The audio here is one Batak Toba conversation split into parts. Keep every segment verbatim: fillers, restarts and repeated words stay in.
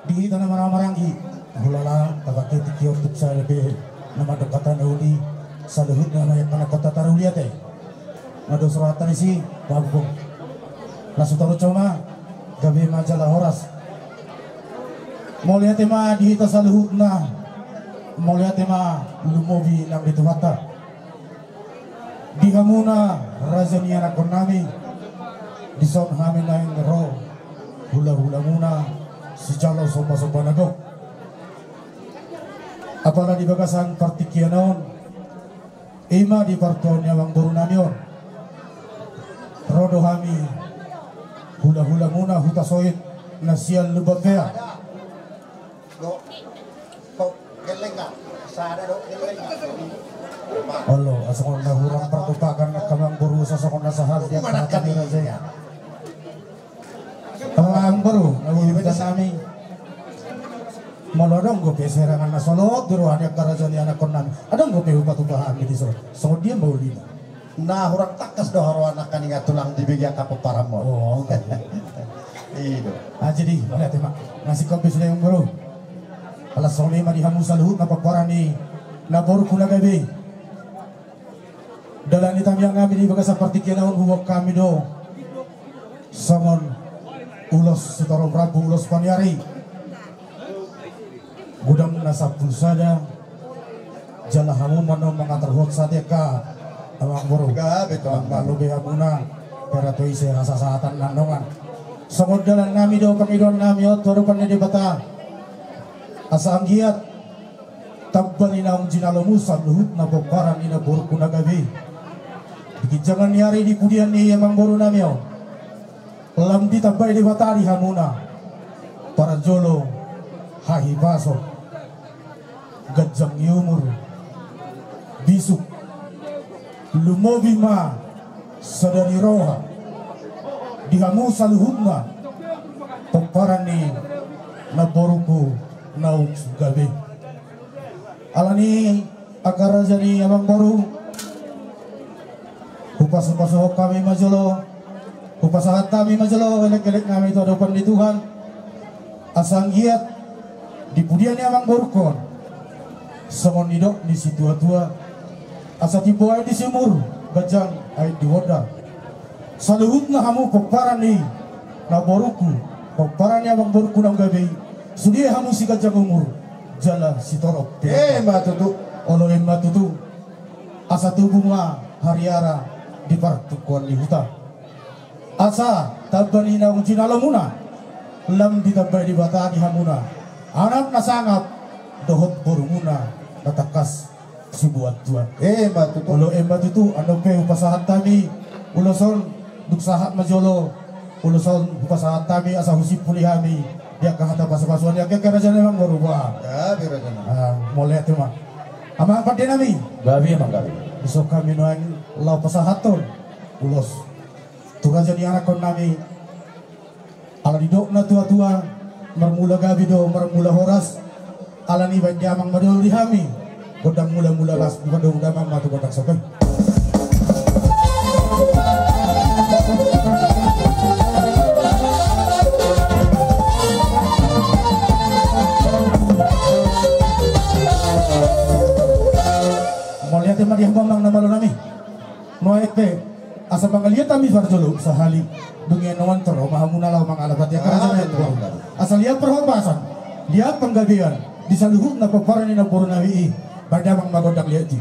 Di hita na marhahamaranggi, hulala tapake tingki on tuk sadia pe na mandok hata na uli, saluhutna ma angka na hot hata na uli ate. Na dos rohanta disi, paham ho. Na sitaruhon ma, gabe ma jala horas. Mauliate ma di hita saluhutna, mauliate ma lumobi nang di Tuhanta. Di hamuna raja ni anakkonnami, dison hami naeng ro hulahulamuna sijalo sombasomba na gok. Apala di bagasan partingkian on, ima di partuaon ni amangborunami on, ro do hami hulahulamuna Hutasoit na sian Lumbanvea. Olo, asa songon na hurang partupakan angka amangboru, asa songon na sahat di angka hata ni raja i. Amangboru, na binoto nami. Molo adong dope serangan na solot di roha ni angka raja ni anakkonnami, adong dope hupatupa hami dison. Songon dia ma ulina? Na hurang tangkas do haroa nangkaningan tulang dibege angka pomparanmon. Oh, oke. I do. Ah, jadi, mauliate ma. Nunga singkop be sude, amangboru. Ala songon i ma di hamu saluhutna pomparan ni namborungku na gabe i. Dalan ni tamiang nami di bagasan partingkian on, huboan hami do songon ulos sitorop rambu, ulos paniari. Godang na sampulu sada, jala hamu ma na mangaturhon satia, amangboru. Gabe, Tuan. Mauliate be hamuna, pera tu ise hasasahatan na dongan. Songon dalan nami do pangidoan nami on tu adopan ni Debata. Asa anggiat tamba ni naung jinalomu saluhutna pomparan ni namborungku na gabe i. Di ginjangan ni ari, di pudian ni amangboru nami on, lam ditambai Debata di hamuna parjolo hahipason, ganjang ni umur, bisuk, lumobi ma sada ni roha di hamu saluhutna pomparan ni namborungku naung gabe i. Alani i, angka raja ni amangboru, hupasupasuhon hami ma jolo, hupasahat hami ma jolo elekelek nami tu adopan ni Tuhan, asa anggiat di pudian ni amangborungkon, songon nidok ni situatua, asa timbo aek di sumur, ganjang aek di bondar. Saluhutna hamu pomparan ni namborungku, pomparan ni amangborungku naung gabe i, sude hamu siganjang umur jala sitorop pe. Ima tutu. Olo, ima tutu. Asa tubu ma hariara di partingkian ni huta. Asa tamba ni naung jinalomuna, lam ditambai Debata di hamuna anak na sangap dohot borumuna na tangkas sibuantuan. Ima tutu. Olo, ima tutu. Andorang pe hupasahat hami ulos on, dung sahat ma jolo ulos on hupasahat hami asa husimpuli hami di angka hata pasupasuan ni angka raja nami, amangboru. Ba, gabe raja nami. Ah, mauliate ma. Amang pande nami. Gabe, amang, gabe. Dison hami nuaeng laho pasahathon ulos tu raja ni anakkonnami. Ala didok na tuatua, marmula gabe do marmula horas. Alani i baen damang ma jolo di hami gondang mulamula las, bukan do damang ma tu gondang sope. Mauliate ma di hamu, amang na malo nami. Nuaeng pe, asa mangaliat hami parjolo sahali. Dung i annon tor ro ma hamuna laho mangalap hata i, angka raja nami. Asa liat parhorasan, liat panggabean di saluhutna pomparan ni namboru nami i. Baen damang ma gondang liat i.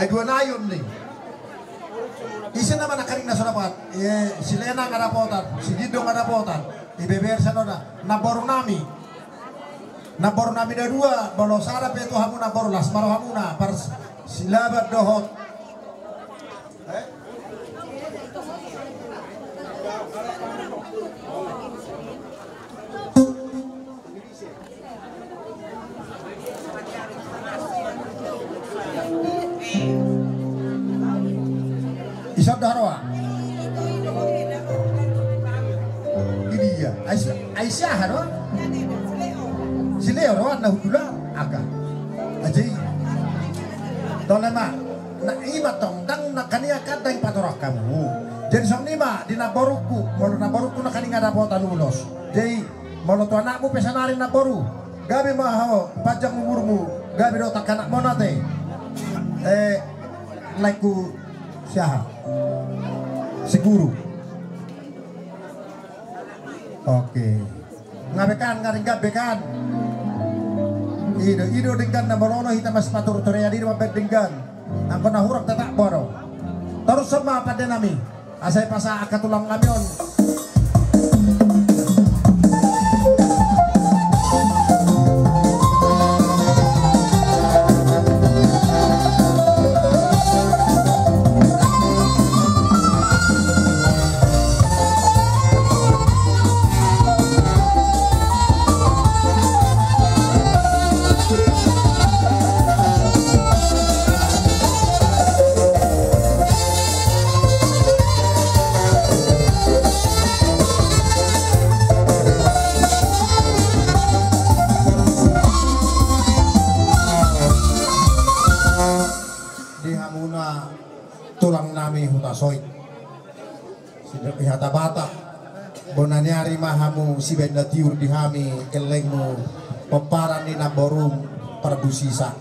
Dua nayun ni. Ise nama nangkaning na so dapotan? E, si Lena nga dapotan, si Gindo nga dapotan. Ibeber sian on da. Namboru nami. Namboru nami na dua, molo sada pe tu hamu namboru las ma rohamuna, par Silaban dohot. Ison do haroa. Idia. Ai si aha do? Si Leo roa na hudula. Aga. Aji. Tole ma. Na ima tong dang na kania kadang patorang kamu. Jadi songon i ma di namborungku, molo namborungku nangkaning nga dapotan ulos. Jadi molo tu anakmu pe saonari namboru, gabe ma ho, panjang umurmu, gabe dohot angka anakmuna te. E, laengku si aha? Si Guru. Oke. Nga be kan, nga denggan be kan. I do, i do denggan na molo hita masipaturturean i do mambaen denggan. Anggo na hurang tetap bodo. Torus ma pande nami. Asa dipasahat angka tulang nami on. Di hamuna tulang nami Hutasoit. Sidohot ni hata Batak, bona ni ari ma hamu sibaen na tiur di hami gellengmu, pomparan ni namborum Parbusisa.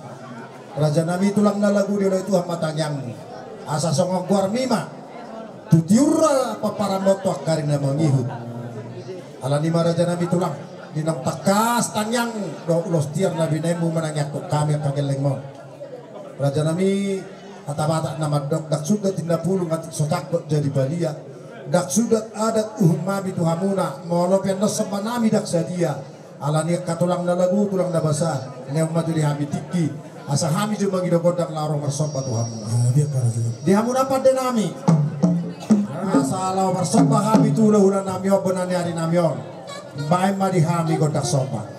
Raja nami tulang na lagu, dioloi Tuhan ma tangiangmu. Asa songon goarmi ma tu tiur ra pomparanmu on tu angka ari na mangihut. Alani ma raja nami tulang, di naung tangkas tangiang dohot ulos tiar na binaenmu manangiangkon hami angka gellengmon. Raja nami, hata Batak na mandok, ndang sundat inna pulung atik so tangkot jadi balia. Ndang sundat adat uhum nami tu hamuna, molo pe annon somba nami ndang sadia. Alani angka tulang na lagu, tulang na basa, nehon ma tu di hami tingki, asa hami jo mangido gondang laho ro marsomba tu hamuna. Di hamuna pande nami, asa laho marsomba hami tu hulahula nami on, bona ni ari nami on. Baen ma di hami gondang somba.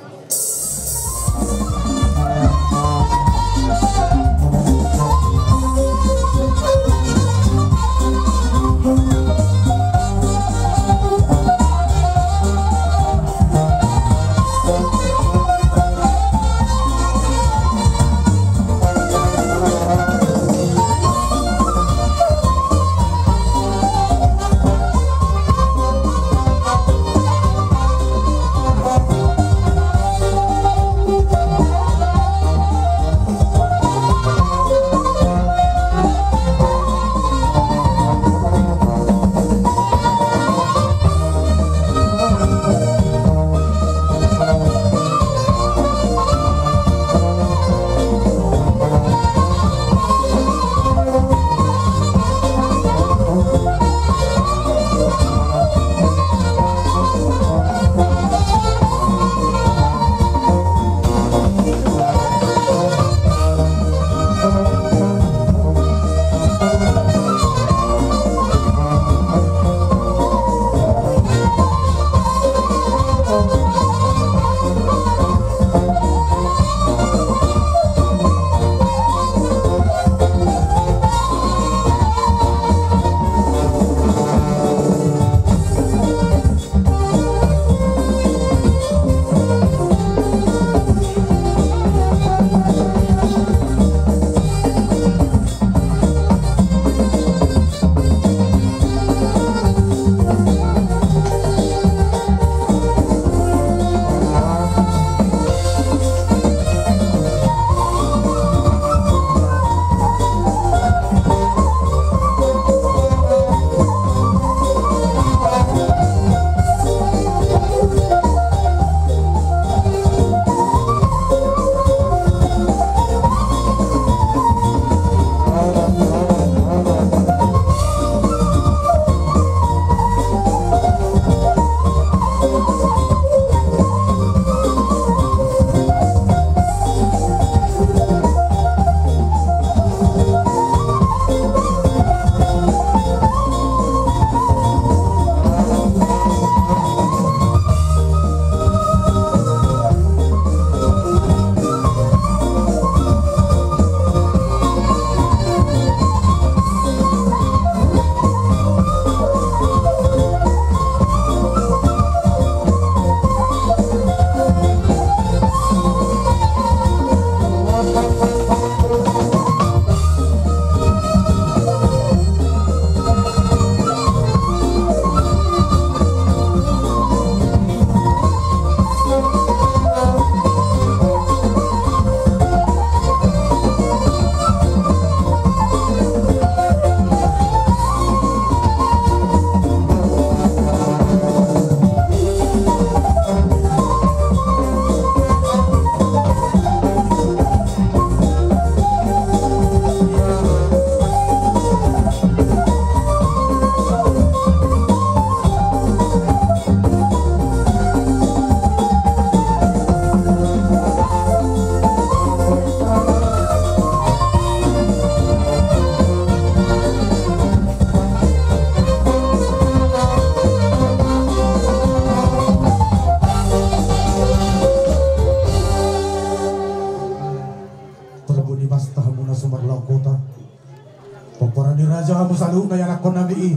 Pomparan ni raja hamu saluhutna ianakkonnami i,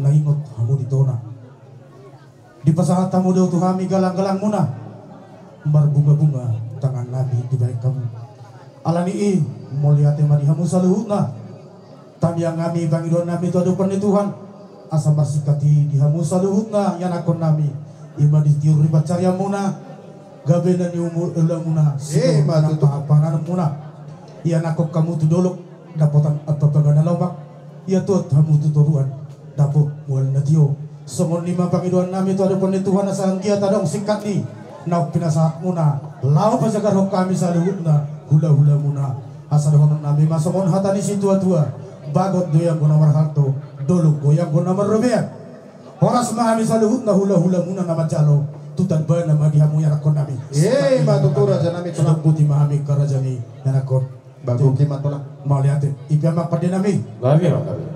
na ingot hamu di tona. Dipasahat hamu do tu hami galanggalangmuna, marbungabunga tangannami dibahen hamu. Alani i, mauliate ma di hamu saluhutna. Tamiang hami pangidoannami tu adopan ni Tuhan, asa marsingkat i di hamu saluhutna ianakkonnami, i ma di tiur ni pansarianmuna, gabe na niulamuna, i ma tutu, pahananmuna. Ianakhon hamu tu dolok, dapotan ampapangan na lomak. Iatuat hamu tu toruan, dapot mual na tio. Songon i ma pangidoannami tu adopan ni Tuhan, asa anggiat adong singkat ni naung pinasahatmuna laho pajagarhon hami saluhutna hulahulamuna. Asa dohononnami ma songon hata ni situatua: Bagot do i anggo na marhalto, dolok do i anggo na marrobean. Horas ma hami saluhutna hulahulamuna na manjalo, tutan bana ma di hamu ianakkonnami. I ma tutu rajanami, tulang. Boti ma hami angka raja ni ianakkon. Bagot i ma tulang. Mauliate. I pe amang pandenami.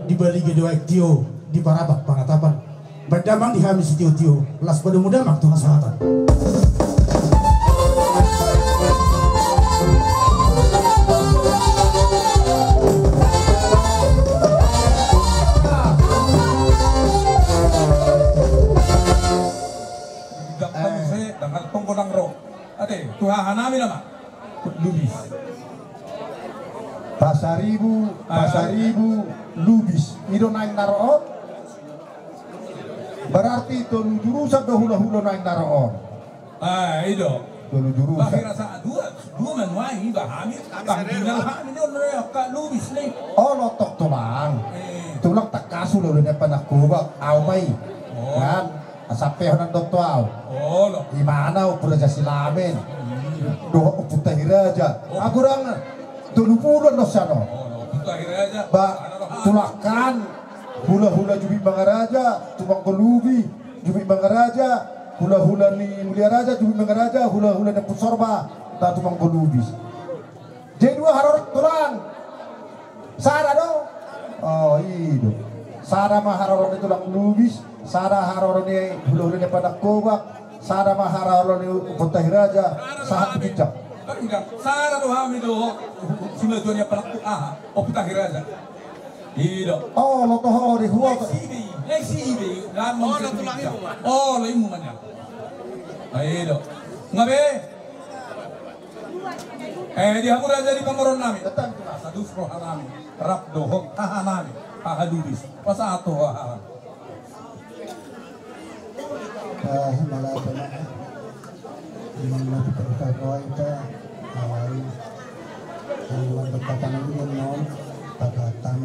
Dibalige do aek tio, diparabak panatapan. Baen damang di hami sitiotio, las padomu damang tu hasahatan. Ate, tu hahanami nama. Lubis. Pasaribu, ah, Pasaribu, Lubis. I do naeng na ro on. Berarti tolu jurusan do hulahula naeng na ro on. Ah, i do. Tolu jurusan. Bahira sa dua, dua manuai, bah hami, tangkina hami do, angka Lubis ni. Olo, tok tulang. Eh. Tulang tangkas hulahula ni Panakobak, au ma i. Oh. Kan? Sampe honan do tu au. Olo. Imana Ompu Raja Silamen. Hmm. Dohot Ompu Tahiraja. Oh. Agurang tolu pulu do sian on. Olo, Ompu Tahiraja. Ba, tulangkan. Hulahula Jubit Mangaraja, Tumangkolubi, Jubit Mangaraja, hulahula ni Mulia Raja, Jubit Mangaraja, hulahula ni Ompu Sorba, da Tumangkolubi. Jadi dua haroro tulang. Sada do? Oh, i do. Sada ma haroro ni tulang Lubis, sada haroro ni hulahula ni Panakobak, sada ma haroro ni Ompu Tahiraja, sahat tu ginjang. Sada do hami do, simatua ni Panakobak, aha, Ompu Tahiraja. I do. Olo, toho di huaso. Olo, tulang i. Olo, imum aja. I do. Nga be. Eh, di hamu raja ni pamoruonnami. Sadus rohanami, rap dohot hahanami, haha Lubis. Pasahat ho haha. Ah, mauliate ma. Ima na tu perkara ita, ah, i. Ima na tu perkara ita, perkara ita,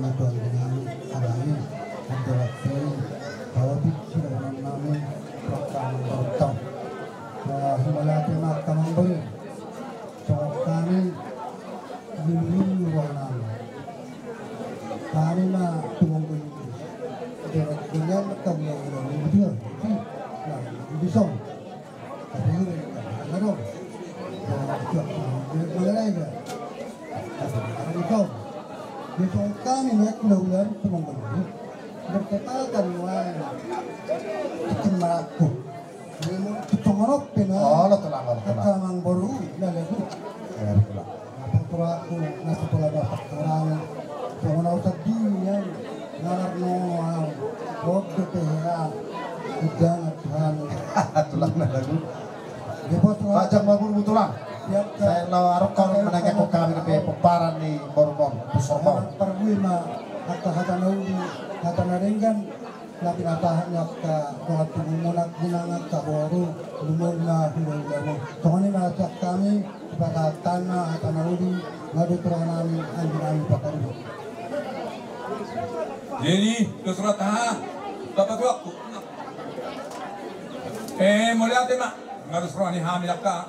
alai. Anda lagi, kau pikir nama nami, perkara ita. Ah, mauliate ma, tamang beri. Songon hami, lulululu rohanami. Hami ma tumonggo i. Jala jala kami yang udah mundur. Nah, bisa. Tapi ini ada dong. Nah, itu, ini mana lagi? Tapi ada dong. Di songon hami, naik udah udah tumonggo i. Berkepalkan wai. Itu merakup. Tongon on pe na. Olo, tulang, olo, tulang. Angka amangboru na lagu. Iya, tulang. Apa tu aku, na sekolah dapat orang. Tongon au sandiri nian. Ngalar no au. Kok dope hea. Udah na Tuhan. Tulang na lagu. Dia buat tulang. Pajang mabur, tulang. Saya laho arok kau menanya kau kami dope pomparan ni boru on. Pusor mau. Pargui ma. Angka hata na uli, hata na denggan. Na pinasahat ni angka dongan tubumuna, inang, angka boru, lumobi ma hulahulamu. Songon i ma sian hami, dipasahat hami ma hata na uli, nga do tu rohanami, anggi nami pasaruhon. Jadi, dos roha taha, bapa tuaku. Eh, mauliate ma, nga dos roha ni hami angka.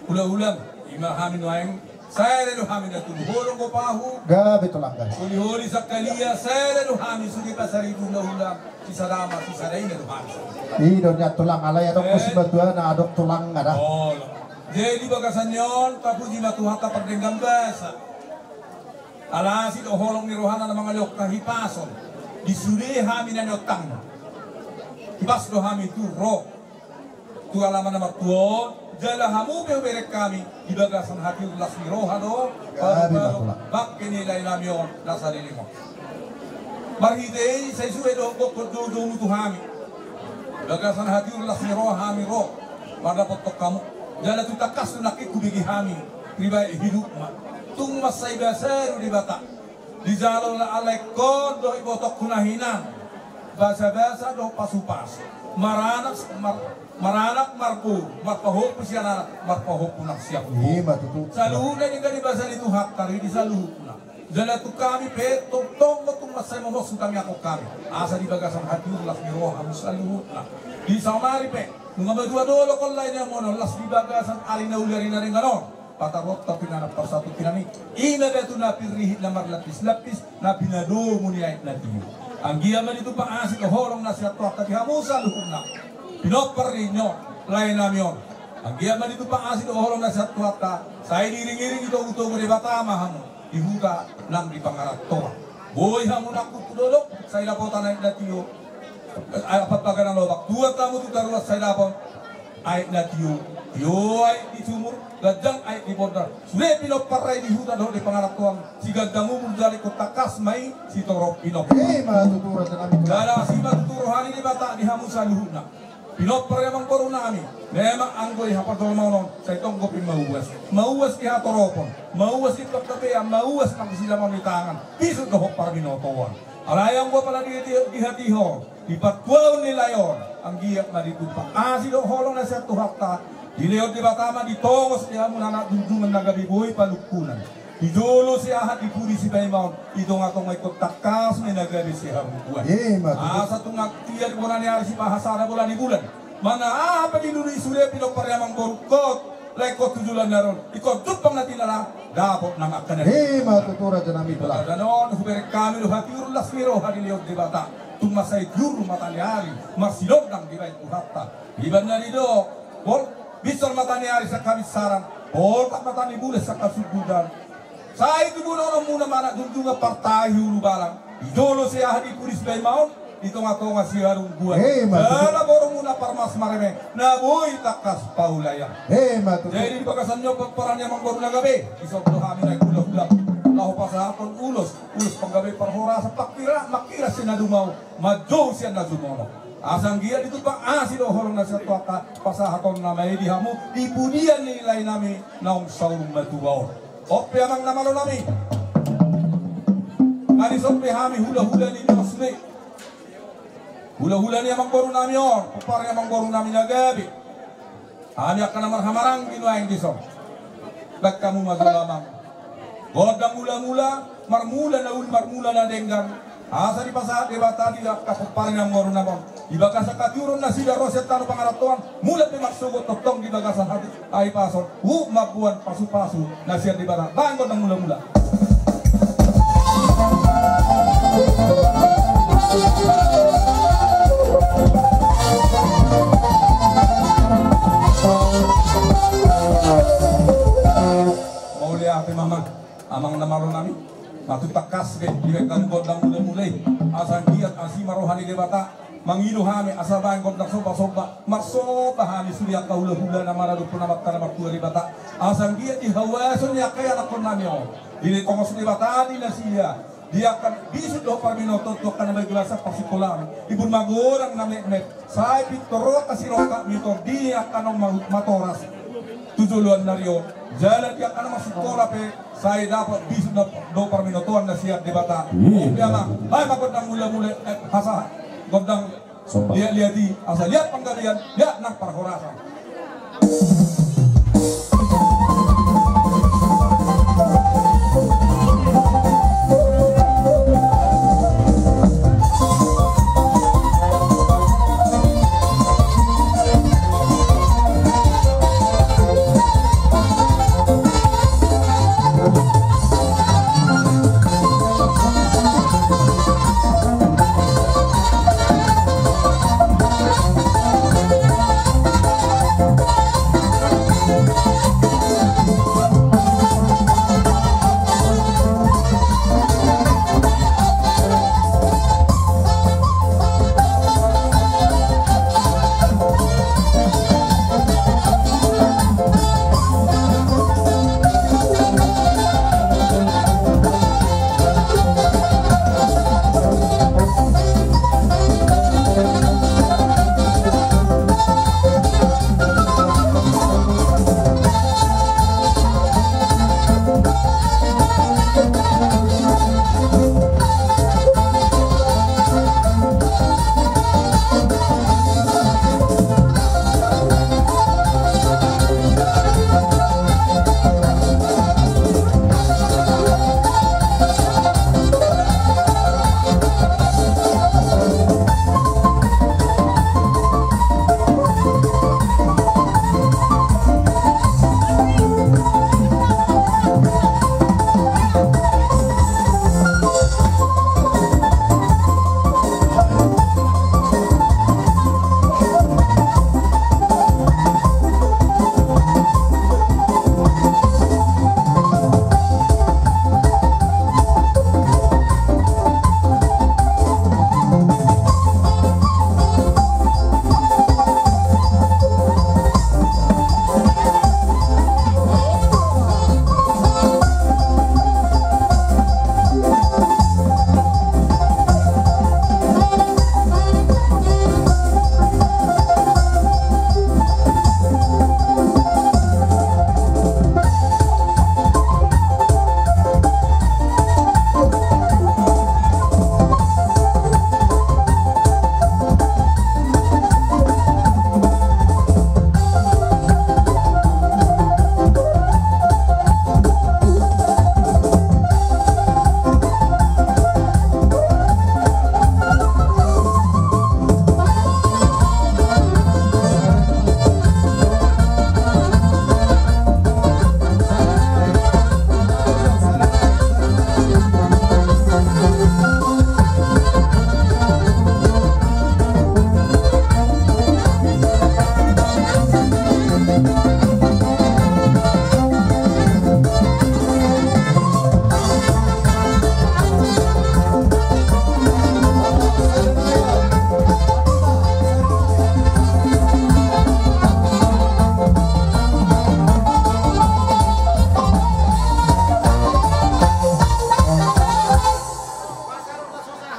Hulahula, ima hami nuaeng, sada do hami na tubu holong gopahu. Gabe tulang, gabe. Holi-holi sangkalia, sada do hami sude Pasaribu hulahula, sisada ma, sisada ina do hami. I do nian tulang, alai adong, eh, simatua na adong tulang ada. Olo. Jadi bagasan ni on, tapuji ma Tuhanta pardenggan basa. Alai asi do holong ni rohana na mangalehon hahipason. Di sude hami na niontang. Pas do hami tu ro. Tu alaman na martua on, Jala hamu pe hubereng hami di bagasan hatiur las ni roha do, gabe paru-paru, bangke ni lae nami on na saleleng on. Marhite i sai sude do gokhon joujoumu tu hami. Bagasan hatiur las ni roha hami ro mandapothon hamu. Jala tung tangkas tu nangkin hubege hami, riba hidupma. Tung mansai basa do Debata. Dijalo na ala ingkon do ibotongku na hinan. Basa-basa do pasu-pasu. Maranak, mar-, maranak marboru, marpahompu sian anak, marpahompu nang sian boru. Ima tutu. Saluhutna i denggan di basa ni Tuhanta, di saluhutna. Jala tu hami pe tongtong do tung mansai momos hutangihon hami. Asa di bagasan hatiur las ni roha hamu saluhutna. Di saonari pe, nunga madua dolok on lae nami on, las di bagasan ari na uli ari na denggan on. Pataruhon tu inganan parsatongkinan i. Ima batu na pinrihit na marlapis-lapis, na pinadomu ni aek na tio. Anggiat ma ditumpahon asi do holong na sian Tuhanta di hamu saluhutna. Pinompar ni on, lae nami on. Anggiat ma ditumpahon asi do holong na sian Tuhanta. Sai diiring-iring ditogu-togu Debata ma hamu di huta nang di pangarantoan. Boi hamu nangkuk tu dolok, sai dapotan aek na tio. Aek pambaga na lobang. Tuat hamu tu taruan, sai dapot aek na tio. Tio aek di sumur, ganjang aek di bondar. Sude pinompar i di huta dohot di pangarantoan. Siganjang umur jala ingkon tangkas ma i sitorop pinompar. Ima tutu, raja nami. Jala asi ma tutu roha ni Debata di hamu saluhutna. Pinompar ni amangboru nami, memang anggo di hapajolmaon on, sai tong dope mauas. Mauas di hatoropon, mauas di panggabean, mauas nang di sidameon ni tangan, bisuk dohot parbinotoan. Alai anggo apala di, di, di hatiha on, di partuaon ni lae on, anggiat ma ditumpahon asi do holong na sian Tuhanta, dilehon Debata ma ditongos di hamu na anak junjungan na gabe boi palungkunan. Di jolo siahaan di pudi sipaimaon, di tonga-tonga ingkon tangkas ma i na gabe siharungguan. Ima tutu. Asa tung anggiat di bona ni ari sipahasada bola ni bulan. Manang aha pe dilului sude pinompar ni amangboru ingkon, lae ingkon tu joloan ni ari on, ingkon jumpang na tinena, dapot nang angka na. Ima tutu, raja nami. Di bagasan on hubereng hami do hatiur las ni roha dilehon Debata. Tung mansai tiur mata ni ari, marsidondang dibahen Tuhanta. Ibaen na didok, bol, binsor mata ni ari sian habinsaran, boltak mata ni bulan sian hasunggudan. Sai tubu dohononmuna ma anak junjungan partahi ulubalang. Di jolo siahaan di pudi sipaimaon, di tonga-tonga siharungguan. Ima tutu. Jala borumuna parmas mareme, na boi tangkas paulayan. Ima tutu. Jadi di bagasan ni on pinompar ni amangboru na gabe, dison do hami naeng hula-hula. Laho pasahathon ulos, ulos panggabean parhorasan, pangkira, mangkira sian na dumau, manjou sian na jumono. Asa anggiat ditumpahon asi do holong na sian Tuhanta, pasahatonna ma i di hamu, di pudian ni lae nami, naung saur matua on. On pe amang na malo nami. Nga dison pe hami hula-hula ni dos ni. Hula-hula ni amangboru nami on, pinompar ni amangboru nami na gabe. Hami angka na marhahamaranggi nuaeng dison. Baen hamu ma jolo amang. Gondang mula-mula, marmula na uli, marmula na denggan. Asa dipasahat Debata di angka pinompar ni amangboru nami on. Di bagasan hatiuron nasida ro sian tano pangarantoan, mulak pe marsogot tongtong di bagasan hatiuron. Ai pason, huhut mamboan pasu-pasu na sian Debata. Baen gondang mula-mula. Mauliate ma amang, amang na malo nami. Nga tung tangkas be dibaen hamu gondang mula-mula i. Asa anggiat asi ma roha ni Debata. Mangido hami asa baen gondang somba-somba, marsomba hami sude angka hula-hula na maradophon Amanta na martua Debata. Asa anggiat di hauason ni angka ianakhon nami on, ditongos Debata di nasida, di angka bisuk dohot parbinotoan tu angka na bagi basa parsikolaan, ibun magodang na metmet, sai pintor ro angka sirongkap mitor di angka naung ma-, matoras tu joloan ni ari on. Jala di angka na marsikola pe, sai dapot bisuk dohot parbinotoan na sian Debata. Iya. Oke amang, baen ma gondang mula-mula, eh, hasa, gondang. Somba. Liat-liat i, asa liat panggabean, liat nang parhorasan.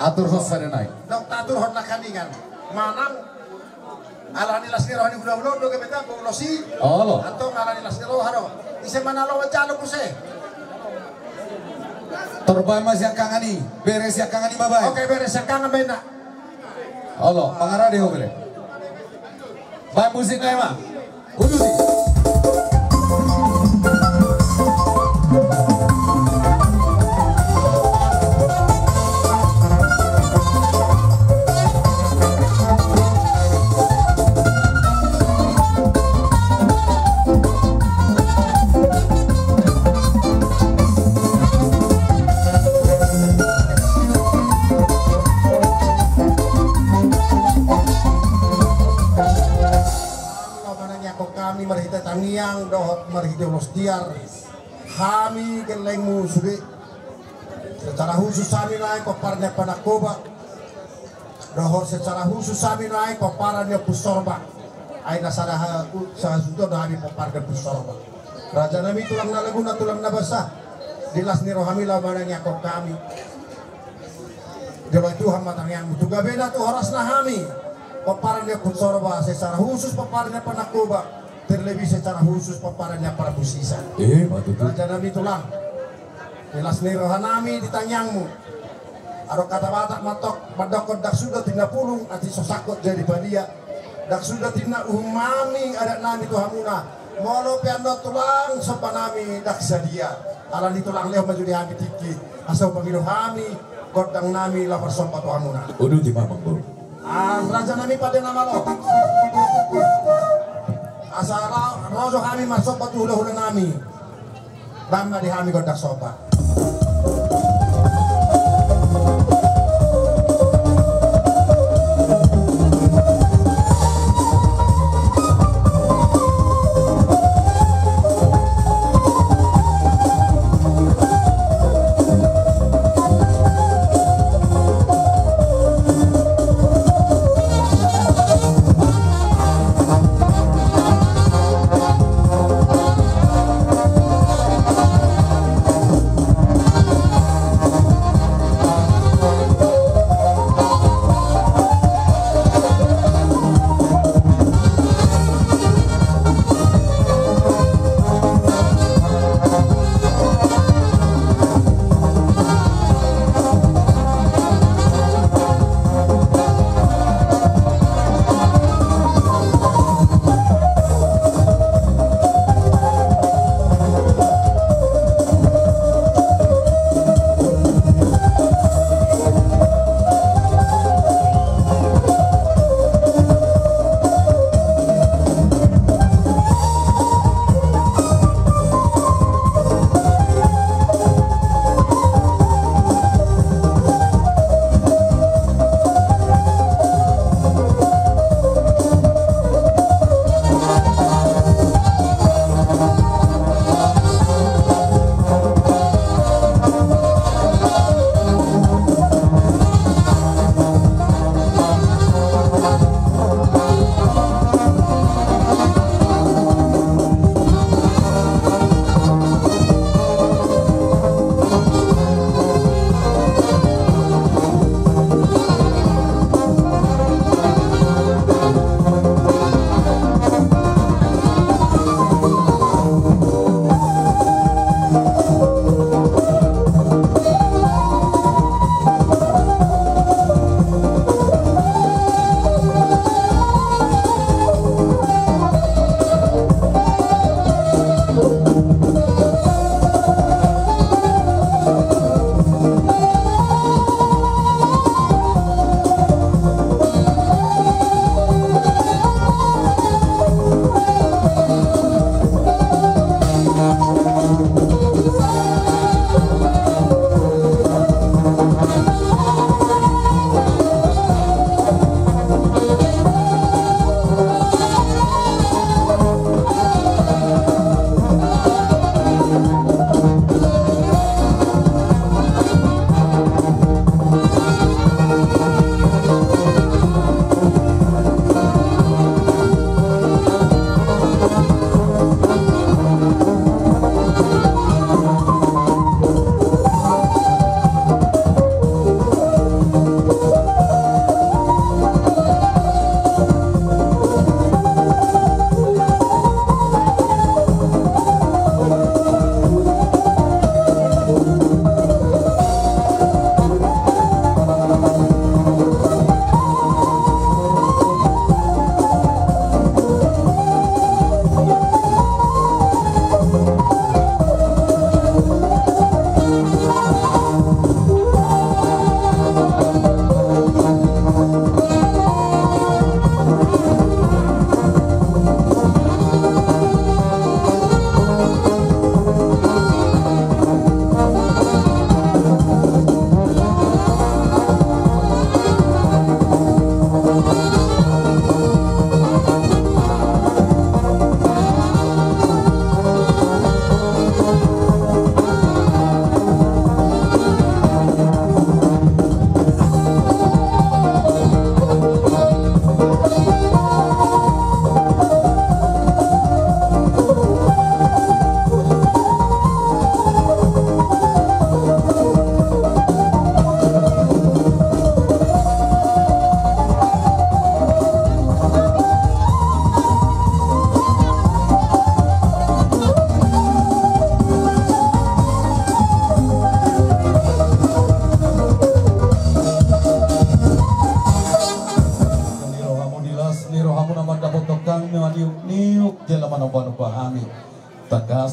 Atur hon sada nai. Dok tatur hon na kaningan. Manang ala ni las ni roha ni hulahula do gabe tabo ulos i. Olo. Antong ala ni las ni roha do. Ise manalo jalo muse. Torbai ma siangkangan i. Bere siangkangan i ma baen. Oke, bere siangkangan baen na. Olo, mangarade ho bere. Baen musik nai ma. Uduti. Hami marhite tangiang dohot marhite ulos tiar. Hami gellengmu sude. Secara khusus hami nuaeng pomparan ni Panangkoba. Dohot secara khusus hami nuaeng pomparan ni Ompu Sorba. Ai na sada ha-, u-, sahasuhuton do hami pomparan ni Ompu Sorba. Raja nami tulang na laguna tulang na basa. Di las ni rohami laho manangiangkon hami. Jolo i Tuhan ma tangiangmu tu gabena tu horasna hami. Pomparan ni Ompu Sorba, secara khusus pomparan ni Panangkoba. Terlebih secara khusus pomparan ni Parmusisa. Eh, betul. Raja nami tulang. Di las ni roha nami di tangiangmu. Adong kata Batak mandok, mandokkon ndang suda tinina pulung, atik so sangkot jadi padia. Ndang suda tinina uhum nami adat nami tu hamuna. Molo pe annon tulang somba nami ndang sadia. Ala ni tulang lehon ma jo di hami tingki. Asa hupangido hami gondang nami laho marsomba tu hamuna. Uduti ma amangboru. Ah, raja nami pande na malo. Asa ra-, ro jo hami marsomba tu hulahula nami. Baen ma di hami gondang somba.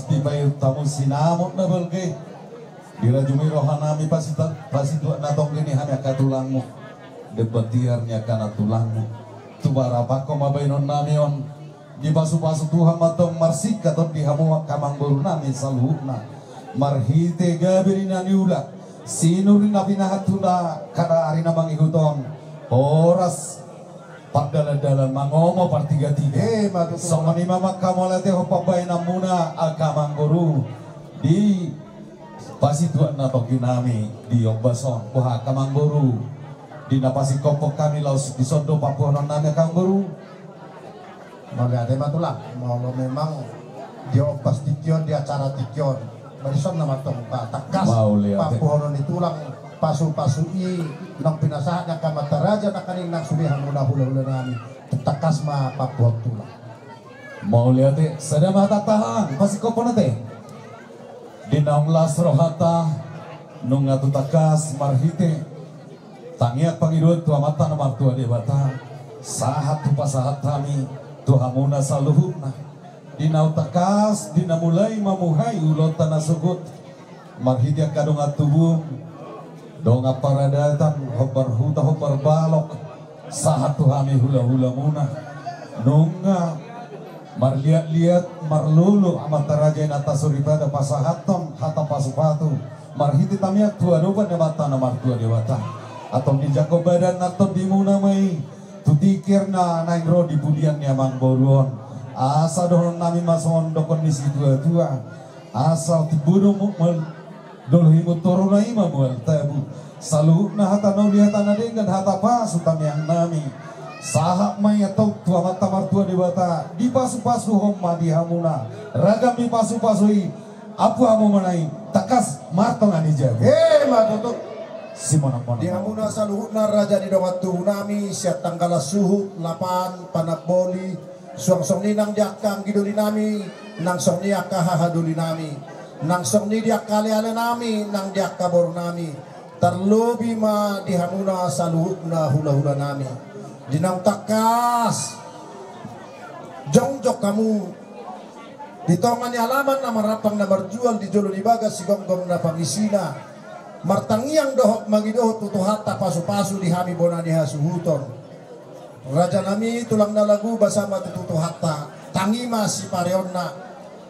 Dipaihut hamu sinamot na balga i. Dirajumi rohanami pasita-, pasituak na tonggi ni hami angka tulangmu. Demban tiar ni angka na tulangmu. Tupa rapangko ma baenonnami on. Dipasupasu Tuhan ma tong marsingkat on di hamu angka amangborunami saluhutna. Marhite gabe ni na niula, sinur ni na pinahanhuna kada ari na mangihut on. Horas pardalandalan mangomo partigatiga. Eh, ma tutu. Songon i ma angka mauliate ho pambaenanmuna angka amangboru di pasituak na tongginami di ombas on. Boha angka amangboru, di na pasingkophon hami laos dison do pamboahanonnami angka amangboru. Mauliate ma tulang, molo memang di ombas tingki on, di acara tingki on, ba dison nama tong, ba tangkas. Mauliate. Pamboahan ni tulang, pasupasu i naung pinasahat ni angka amanta raja nangkaning nang sude hamuna hulahulanami. Tangkas ma pamboahan tulang. Mauliate, sada ma hatanta, pasingkophon ate. Di naung las rohanta, nunga tu tangkas marhite tangiang pangidoan tu Amanta na martua Debata, sahat hupasahat hami tu hamuna saluhutna. Di naung tangkas, di na mulai mamuhai ulaonta na sogot, marhite angka dongan tubu, dongan paradatan, hombar huta, hombar balok, sahat tu hami hulahulamuna. Nunga marliatliat, marlolo amanta raja, inanta soripada pasahathon hata pasupasu marhite tangiang tu adopan ni Amanta na martua Debata. Antong dijangkon badan na tondimuna ma i tu tingki na naeng ro di pudian ni amangboru on. Asa dohononnami ma songon dohonon ni situatua: Asa timbo do mu-, mal-, dolok i, mual toru, na i ma mual tabu. Saluhutna hata na uli, hata na denggan, hata pasu tangiangnami, sahat ma i antong tu Amanta martua Debata, dipasupasuhon ma di hamuna ragam ni pasupasu i. Ampu hamu ma na i, tangkas martonga ni jabu. Eh, ma tutu. Simonang-monang. Di hamuna saluhutna raja ni dongan tubunami, sian Tanggala Suhut, Lapan, Panamboli, suang songon i nang di angka anggidolinami, nang songon i angka hahadolinami, nang songon i di angka alealenami, nang di angka borunami, tarlobi ma di hamuna saluhutna hulahulanami. Di naung tangkas jongjong hamu di tonga ni alaman na marampang na marjual, di jolo ni bagas sigomgom na pangisina, martangiang dohot mangidohon tu Tuhanta pasupasu di hami bona ni hasuhuton. Rajanami, tulang na lagu, basa ma tutu Tuhanta, tangi ma sipareonna.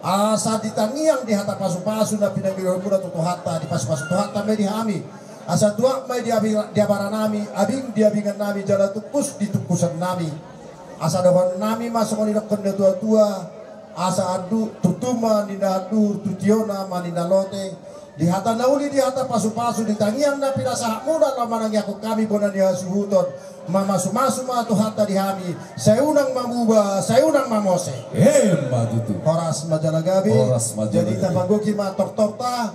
Asa di tangiang, di hata pasupasu na pinangidohonmuna tu Tuhanta, dipasupasu Tuhanta ma i di hami. Asa tuak ma i di abi-, di abaranami, abing di abingannami, jala tungkus di tungkusannami. Asa dohononnami ma songon nidokkon ni natuatua: Asa anduk tutu ma ninna anduhur, tu tiona ma ninna lote. Di hata na uli, di hata pasupasu, di tangiang na pinasahatmuna laho manangiangkon hami bona ni hasuhuton, mamasumasu ma Tuhanta di hami. Sai unang mamuba, sai unang mamose. Emma tutu. Horas ma jala gabe. Horas ma jala gabe. Jadi tapagoki ma tortorta.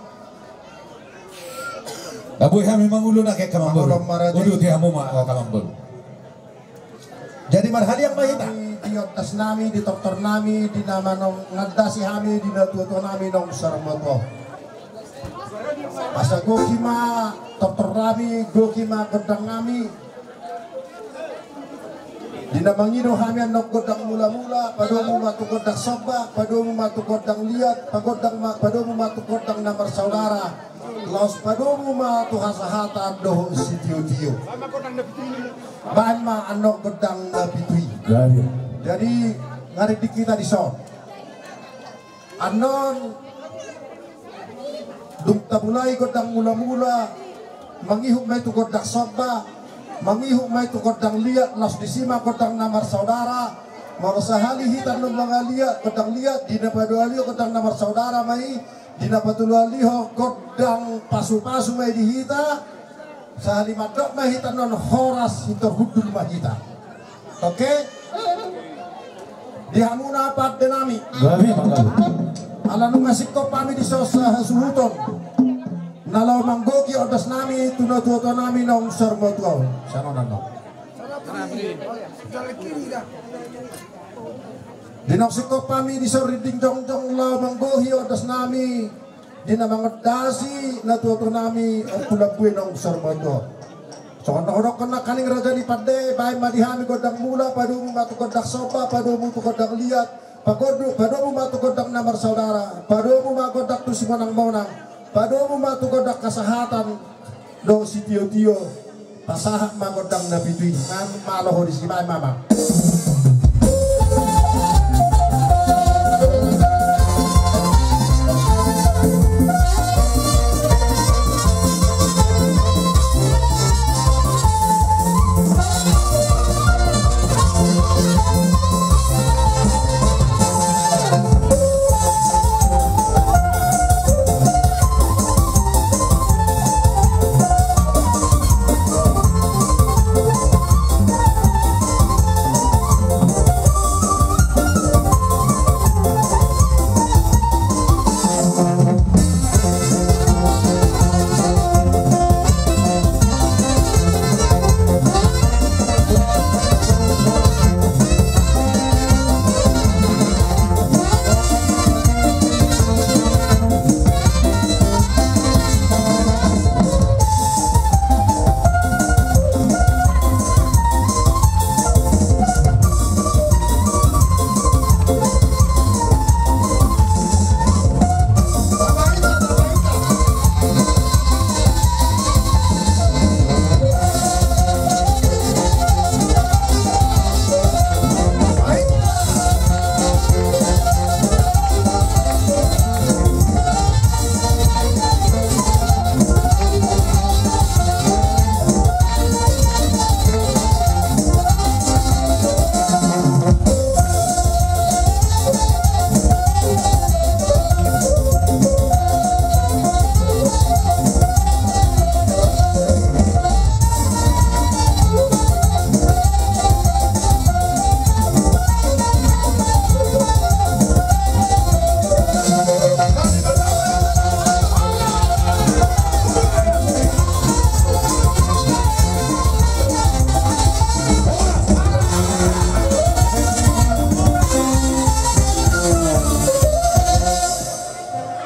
Na boi hami mangolu, nangkin angka amangboru. Mangolu ma raja. Uduti hamu ma angka amangboru. Jadi marhaliang ma hita. Di ondasnami, di tortornami, di na manongandasi hami, di natuatuanami naung saur matua. Asa goki ma tortornami, goki ma gondangnami. Di na mangido hami annon gondang mulamula, padomu ma tu gondang somba, padomu ma tu gondang liat, pagondang ma, padomu ma tu gondang na marsaudara. Laos padomu ma tu hasahatan dohot sitiotio. Baen ma annon gondang na pitu i. Jadi, ngarindik hita dison. Annon dung tamulai gondang mulamula, mangihut ma i tu gondang somba, mangihut ma i tu gondang liat, laos disi ma gondang na marsaudara. Molo sahali hita annon mangaliat gondang liat, di na paduahaliho gondang na marsaudara ma i. Di na patoluhalihon gondang pasupasu ma i di hita. Sahali mandok ma hita annon horas, pintor hundul ma hita. Oke? Di hamuna pandenami. Gabe ma gabe. Ala nunga singkop hami dison sahasuhuton, na laho manggohi ondasnami tu natuatuanami naung saur matua on. Sian on annon. Di naung singkop hami dison rinding jongjong laho manggohi ondasnami, di na mangondasi natuatuanami Ompu Lambue naung saur matua. Songon na hudokkon nangkaning raja ni pande, baen ma di hami gondang mula, padomu ma tu gondang somba, padomu tu gondang liat, Padomu ma tu gondang na marsaudara, padomu ma gondang tu simonang-monang, padomu ma tu gondang hasahatan dohot sitio-tio. Pasahat ma gondang na pitu i. Nang malo ho disi, baen ma, Amang.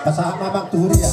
Pasahat ma, Amang, tu huria.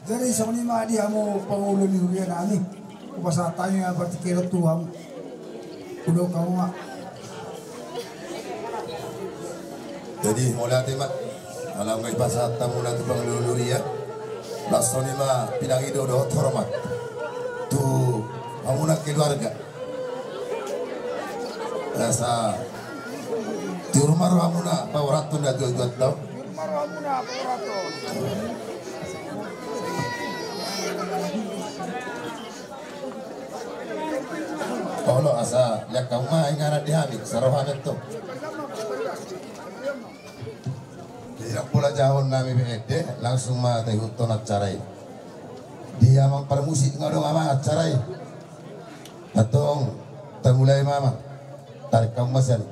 Jadi songon i ma di hamu pangulu ni huria nami, hupasahat hami ma partingkian on tu hamu. Udo hamu ma. Jadi mauliate ma, ala nunga dipasahat hamuna tu pangulu ni huria. Laos songon i ma pinangido dohot hormat tu hamuna keluarga. Asa tiur ma rohamuna paborathon natuatuanta on. Olo, asa lean hamu ma inganan di hami, sai ro hami antong. Jadi ndang pola jahahon nami be ende, langsung ma taihuthon acara i. Di amang parmusik nga adong amang acara i. Antong tamulai ma amang. Tarik hamu ma sian i.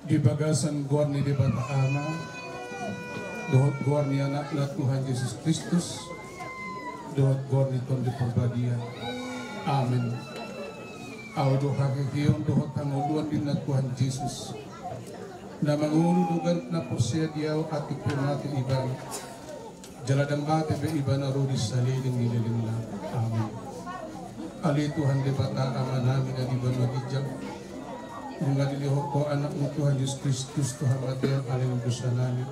Di bagasan goar ni Debata Ama, dohot goar ni Anakna Tuhan Jesus Kristus, dohot goar ni Tondi Porbadia. Amen. Ahu do haheheon dohot hangoluan ni Tuhan Jesus, na mangolu do ganup na porsea di ahu atik pe mate Ibana. Jala ndang mate be Ibana ro di saleleng ni lelengna. Amen. Ale Tuhan Debata Amanami na di banua ginjang, nunga dilehon Ho Anakmu Tuhan Jesus Kristus tu hamatean ala ni dosanami.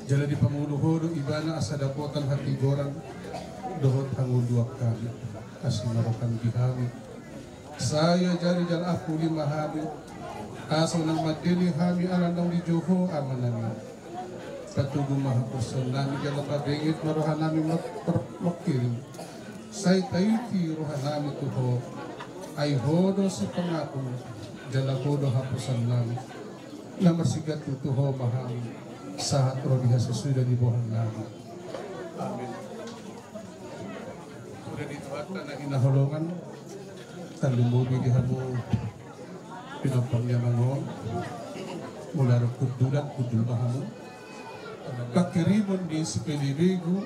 Jala dipangolu Ho do Ibana asa dapotan hatigoran dohot hangoluan hami. Asi ma roham di hami. Sai jari jala ampuli ma hami, asa unang mandele hami ala naung dijou Ho Amanami. Patogu ma haporseaonnami jala pabenget ma rohanami mar-, mar-, marhirim. Sai taiti rohanami tu Ho, ai Ho do sipangaku, jala Ho do haporseaonnami. Na marsigantung tu Ho ma hami, sahat ro di hasasuhuton ni bohannami. Amen. Sude di Tuhanta na hinaholongan, tarlumobi di hamu pinompar ni amang on, molo adong hundulan, hundul ma hamu. Panghirimon ni sipelebegu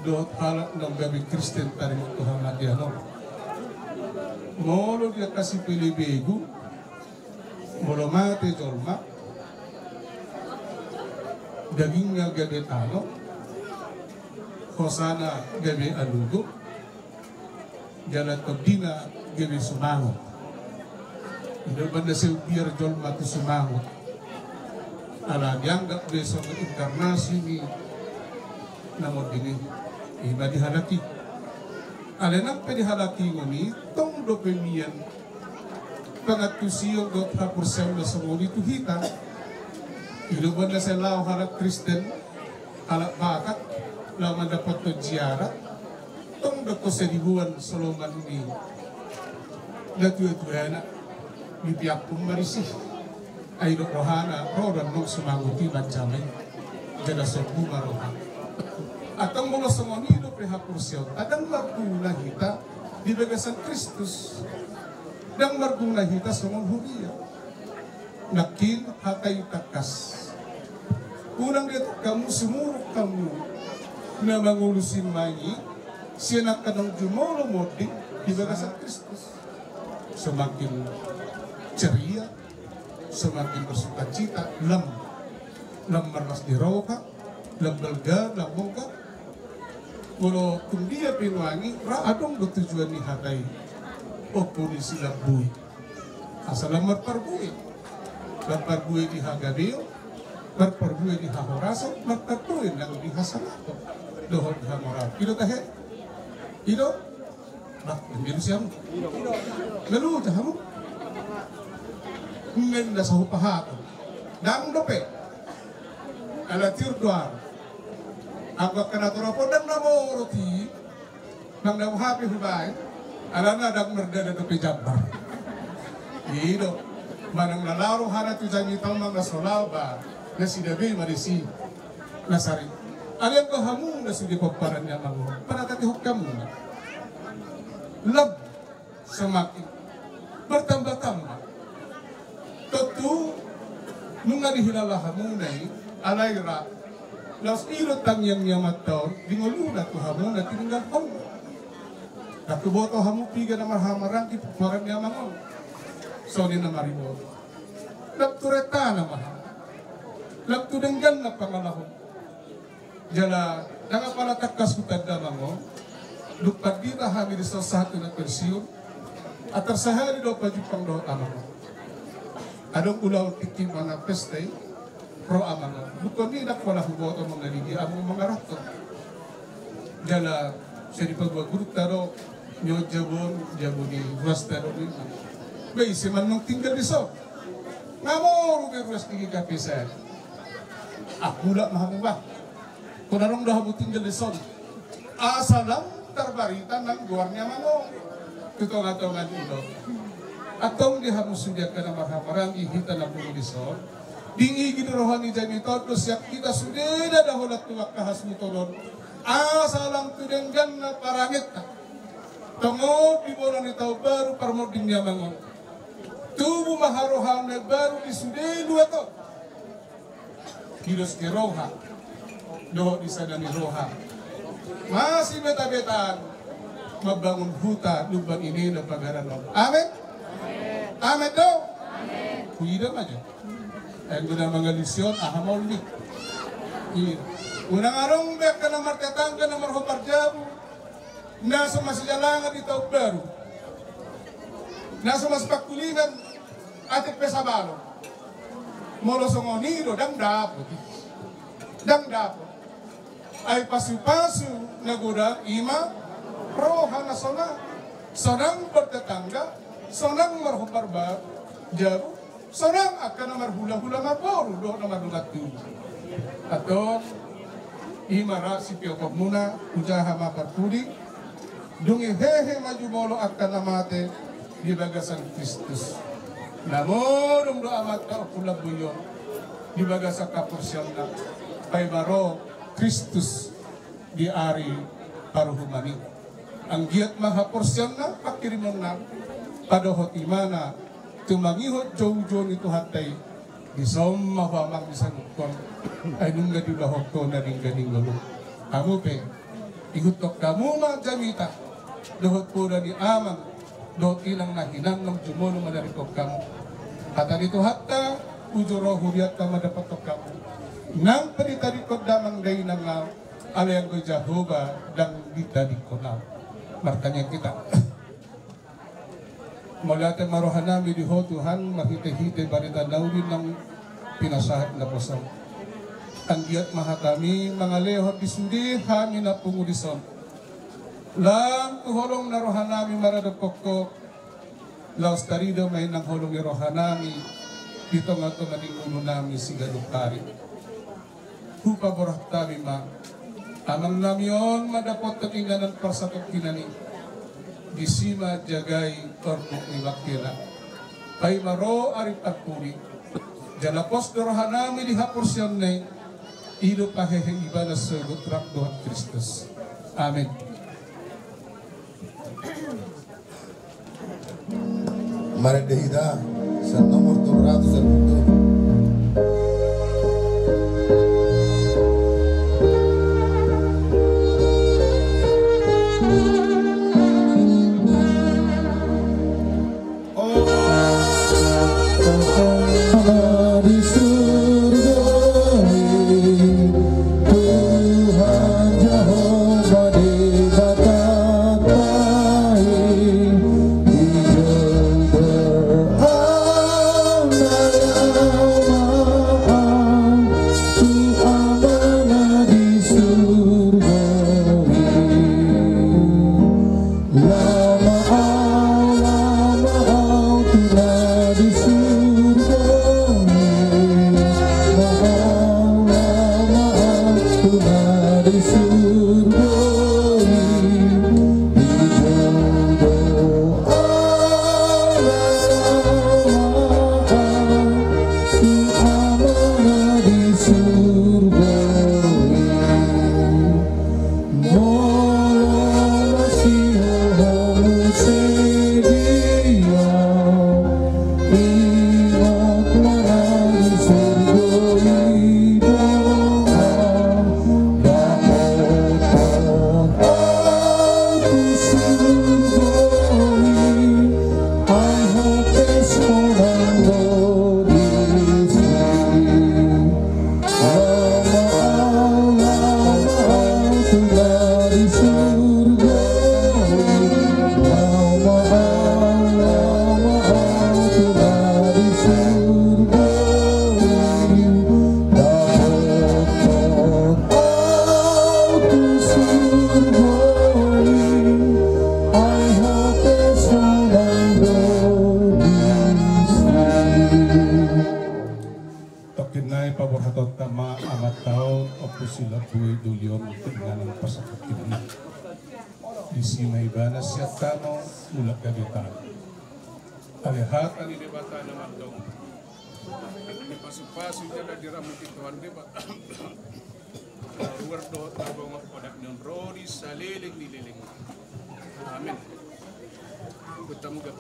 dohot halak naung gabe Kristen taringot tu hamatean on. Molo di angka sipelebegu, molo mate jolma, dagingna gabe tano, hosana gabe alugo, jala tondina gabe sumangot. I do umbahen na sai umbiar jolma tu sumangot. Ala dianggap be songon inkarnasi ni na monding i. I ma di halak i. Alai nang pe di halak i ngoni, tong dope mian pangantusion dohot haporseaon na songon i tu hita. I do umbahen na sai laho halak Kristen Halak Batak laho mandapothon ziarah, tong do tu saribuan soloman ni natuatuana, dipeaphon ma disi. Ai didok rohana, ro do annon sumangot i manjama i, jala sombu ma roha. Antong molo songon i dope haporseaonta, ndang marguna hita di bagasan Kristus. Ndang marguna hita songon huria. Nangkin hata i tangkas. Unang dietong hamu, sumurung hamu na mangolu simangi sian angka naung jumolo monding di bagasan Kristus. Semakin ceria, semakin bersukacita, lam, lam marlas ni roha, lam balga, lam bongkar. Molo tung dia pe nuaeng i, ra adong do tujuan ni hata i. Ompung ni si lambui. Asa lam marparbue. Marparbue di hagabeon, marparbue di hahorason, marparbue nang di hasangapon dohot di hamoraon. I do tahe? I do? Bah, ndang belusi hamu. Belusi hamu. Ndang na sahupahaton. Ndang dope. Ala tiur do ahu. Anggo angka na torop on ndang na morot i. Ndang na boha pe hubaen. Alana ndang mardada dope jambar. I do. Manang na laho rohana tu jamita on manang na so laho, ba nasida be ma disi. Nasari. Alai anggo hamu na sude pomparan ni amang on, panatihon hamu ma. Lam semakin bertambah-tambah. Tontu nunga dihilala hamuna i, alai ra laos i do tangiang ni amanta on di ngoluna tu hamu na tininggalhon. Ndang huboto hamu piga na marhahamaranggi pomparan ni amang on. Songon i na mariboto. Lam tu rentana ma hamu. Lam tu dengganna pangalaho. Jala ndang apala tangkas hutanda amang on. Dung pandita hami dison sahat tu na pensiun, antar sahali do pajumpang dohot amang on. Adong ulaon tingki manang pesta i, ro amang on. Dungkon i ndang pola huboto mangaligi amang on mangarahon. Jala sai dipaboa gurunta do, nunga jabu on, jabu ni ruasta do ninna. Ba ise ma annon tinggal dison? Nga moru be ruas ni G K P sada. Ah, mulak ma hamu bah. Hona adong do hamu tinggal dison. Asa lam tarbarita nang goar ni amang on tu tonga-tonga ni ulaon. Antong di hamu sude angka na marhahamaranggi, hita na pungu dison. Diingot roha ni jamita on do sian hita sude na holan tu angka hasuhuton on. Asa lam tu dengganna parangenta. Tongon di bona ni taon baru parmonding ni amang on. Tubu ma harohaan na baru di sude luat on. Hidos ni roha dohot di sada ni roha. Masibeta-betaan mambangun huta Lumban Ineda Pagaran on. Amen. Amen do. Huida ma jo. Anggo na mangalusi on aha ma on ni. Iya. Unang adong be angka na martetangga na marhombar jabu. Na so masijalangan di taon baru, na so masipangkulingan atik pe sabalon. Molo songon i do ndang dapot i. Ndang dapot. Ai pasu-pasu na godang i ma roha na sonang. Sonang martetangga, sonang marhombar ba-, jabu. Sonang angka na marhula-hula marboru dohot na mardongan tubu. Antong i ma ra sipioponmuna, hujaha ma parpudi. Dung i hehe ma jumolo angka na mate di bagasan Kristus. Na modom do amanta Ompu Lambui on di bagasan haporseaonna, paima ro Kristus di ari paruhuman i. Anggiat ma haporseaonna, panghirimonna, padohot imana tumangihon jou-jou ni Tuhanta i. Dison ma ho amang disangguphon, ai nunga diulahon ho na denggan ni ngolu. Hamu pe, ihuthon hamu ma jamita dohot poda ni amang dohot inang na hinan naung jumolo manadingkon hamu. Hata ni Tuhanta, uju ro hurianta mandapothon hamu nang pe ditadingkon damang dainang au. Alai anggo Jahowa ndang ditadingkon au. Martangiang hita. Mauliate ma rohanami di Ho Tuhan, marhite-hite barita na uli naung pinasahat naposo. Anggiat ma hatami mangalehon di sude hami na pungu dison. Lam tu holong na rohanami maradophon Ho, laos tarida ma i nang holong ni rohanami di tonga-tonga ni ngolunami siganup ari. Hupaborhat hami ma, amangnami on ma dapotan inganan parsatongkinan i, disi ma jagai orbuk ni bangkena. Paima ro ari parpudi, jala pos do rohanami di haporseaonna i, i do pahehe ibana sogot rap dohot Kristus. Amin. Marende hita, sian nomor tolu ratus dua pulu. Di surgo i Tuhan Jahowa Debata tahi, dijou do anak na maaf tu Amana di surgo i. Lama au, lama au tu na di surgo i. Lama au, lama au tu na di surgo i. Dijou do anak na maaf tu Amana di surgo i. Molo masihol ho muse dia, ingot ma na di surgo i do. Dapotan au tu surgo i, ai hope sonang do disi. Lama au, lama au tu na di surgo i. Lama au, lama au tu na di surgo i. Dapotan au tu surgo i, ai hope sonang do disi. Tongkin nai paborhatonta ma amanta on, Ompu Silabuai Dolion, tu inganan parsatongkinan i. Disi ma ibana sian tano, mulak gabe tano. Ale hata ni Debata na mandok, dipasupasu jala diramoti Tuhan Debata. Ruar dohot tabo ma poda ni on ro di saleleng ni leleng. Amin. Bertemu gak?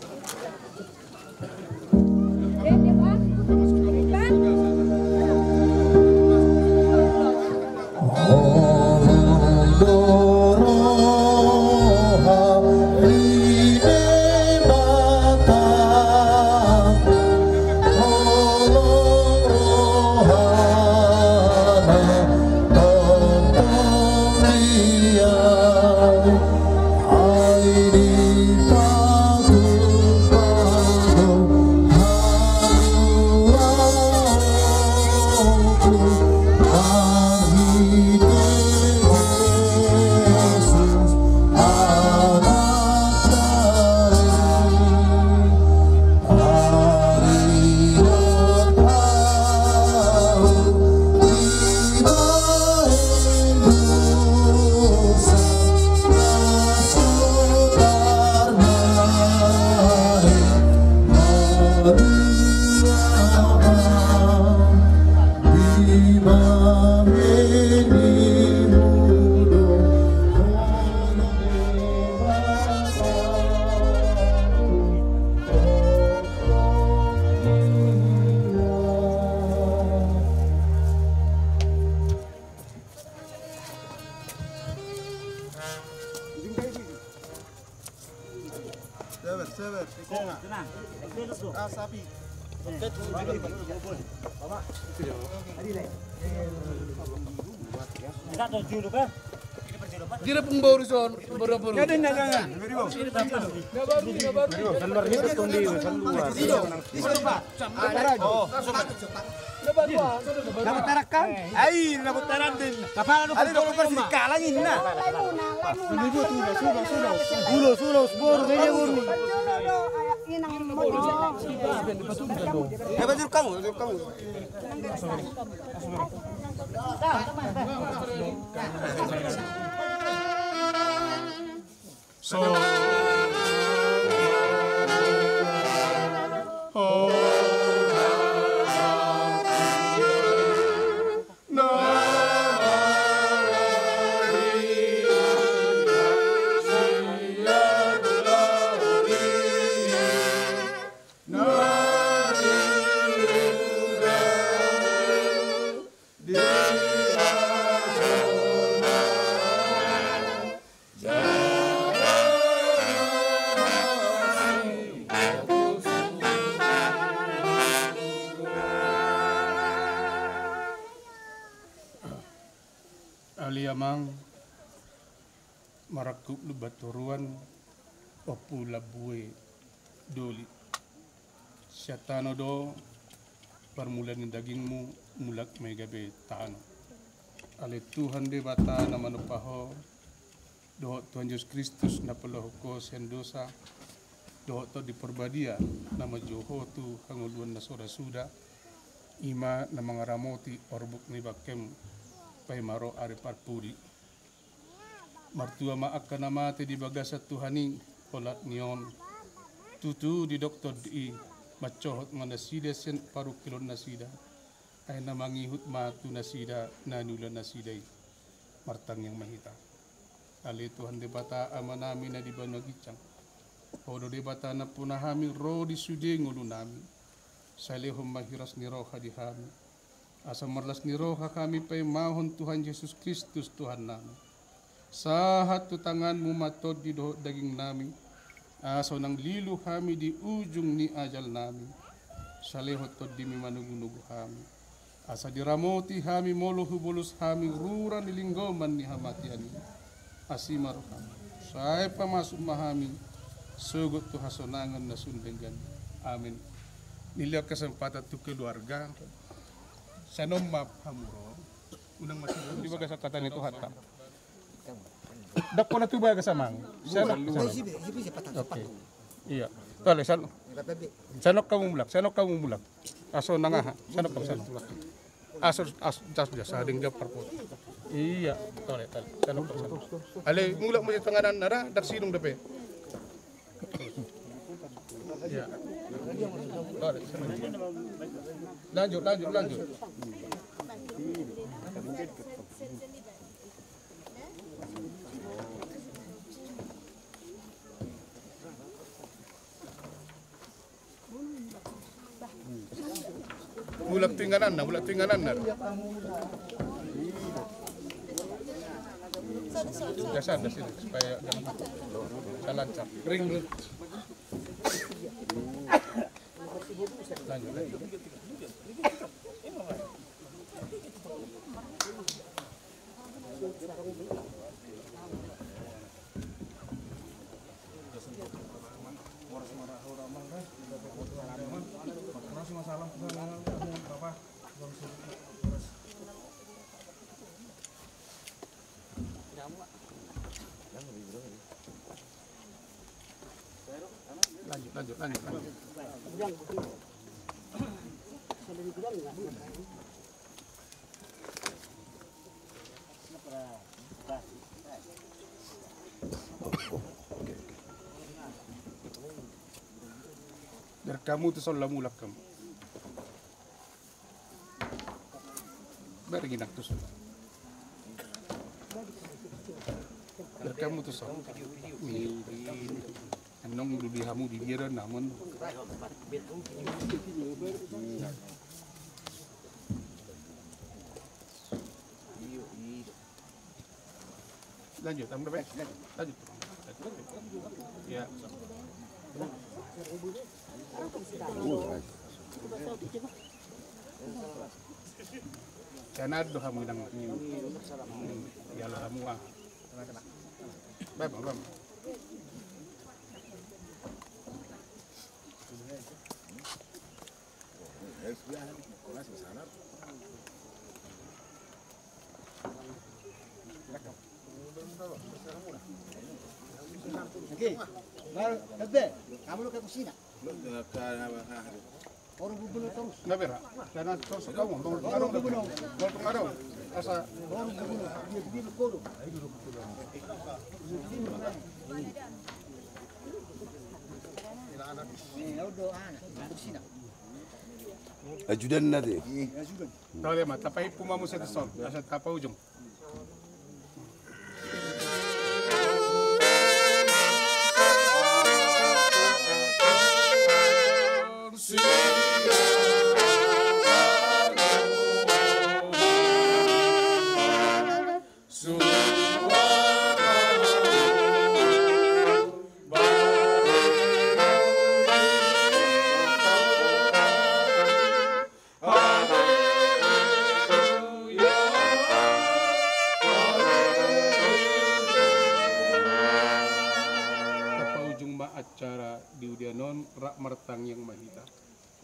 Sabar, sabar. Ah, sapi. Tidak pun baru son, baru baru. Ada nada. Sabar, sabar. Dapat tarak kan? Ai, dapat tarak din. Kapala do. Ada dokter sikalang inna. Sulo, sulo, sulo, boru, media boru. Ya, bajur kamu, bajur kamu. Ale Amang, marangkup lumban toruan, ompu lambue doli. Sian tano do parmulaan ni dagingmu, mulak ma i gabe tano. Ale Tuhan Debata na manompa ho, dohot Tuhan Jesus Kristus na pallahok ho sian dosa, dohot Tondi Parbadia na manjou ho tu hangoluan na so ra suda, i ma na mangaramoti orbuk ni bangkem paima ro ari parpudi. Martua ma angka na mate di bagasan Tuhan i, olat ni on. Tutu didok Tondi i, mansohot ma nasida sian parungkilon nasida, ai na mangihut ma tu nasida na niula nasida i. Martangiang ma hita. Ale Tuhan Debata Amanami na di banua ginjang, Ho do Debata nampuna hami ro di sude ngolunami. Sai lehon ma hiras ni roha di hami, asa marlas ni roha hami paimahon Tuhan Jesus Kristus Tuhannami. Sahat tu tanganmu ma tondi dohot dagingnami, asa unang lilu hami di ujung ni ajalnami. Sai lehon tondimi manogunogu hami, asa diramoti hami molo hubolus hami rura ni linggoman ni hamatean i. Asi ma roham, sai pamasuk ma hami sogot tu hasonangan na sun denggan. Amin. Nilehon kesempatan tu keluarga. Sai on ma hamu ro. Unang masuk di bagasan hata ni Tuhanta. Dapot na tu bagas, Amang. Sai on. Oke. Iya. Tole, sai on. Sai on hamu mulak, sai on hamu mulak. Asa unang aha, sai on hamu, sai on. Asa, asa, asa, asa, adong jam parpot. Iya, tole, tole. Sai on hamu, sai on. Ale, mulak ma di tonga na ra, ndang sidung dope. Iya. Tole, sai on. Lanjut, lanjut, lanjut. Mulak tu ingananna, mulak tu ingananna. Biasa ada sini supaya jangan, bisa lancar. Ring, ring. Lanjut, lanjut. Lanjut, lanjut, lanjut, lanjut. Oke, oke. Biar kamu tu sola mulak kamu. Biar ginang tu sola. Biar kamu tu sola. Ini, ini. Anong dulu di hamu di dia dan namun. Lanjut, lanjut, lanjut. Ya. Sana do hamu nang. Ya lah hamu ah. Bye, bye, bye. Oke, lalu tebe, kamu lu ke kusina. Nggak bera. Karena terus kamu mau pengaruh, mau pengaruh. Asa Ajudan nanti. Tole ma, tapaipu ma muse tu son. Asa tapa ujung. Tapaujung ma acara di udian on, rap martangiang ma hita.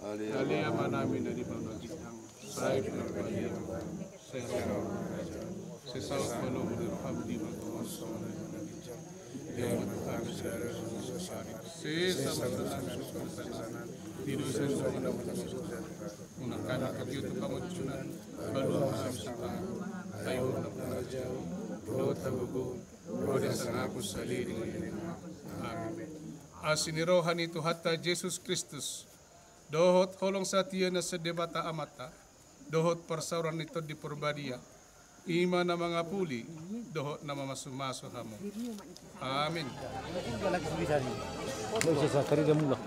Ale Amanami na di banua ginjang, sai pinarbadia, sai ro ma harajaon, sai saut ma lomo ni roham di banua on songon na di banua ginjang. Bere ma tu hami sadari on harajaon, sesa ma tu hami songon na di dosa ni roha, unang hami togihon tu pangunjunan, palua ma hami sian pangago, ai Ho do harajaon, dohot hagogoon, ro di hasangapon saleleng ni leleng. Amin. Asi ni roha ni Tuhanta Jesus Kristus, dohot holong satia na sian Debata Amanta, dohot parsaulian ni Tondi Parbadia, i ma na mangapuli dohot na mamasumasu hamu. Amin. Nggak usah, saya cari dia mula.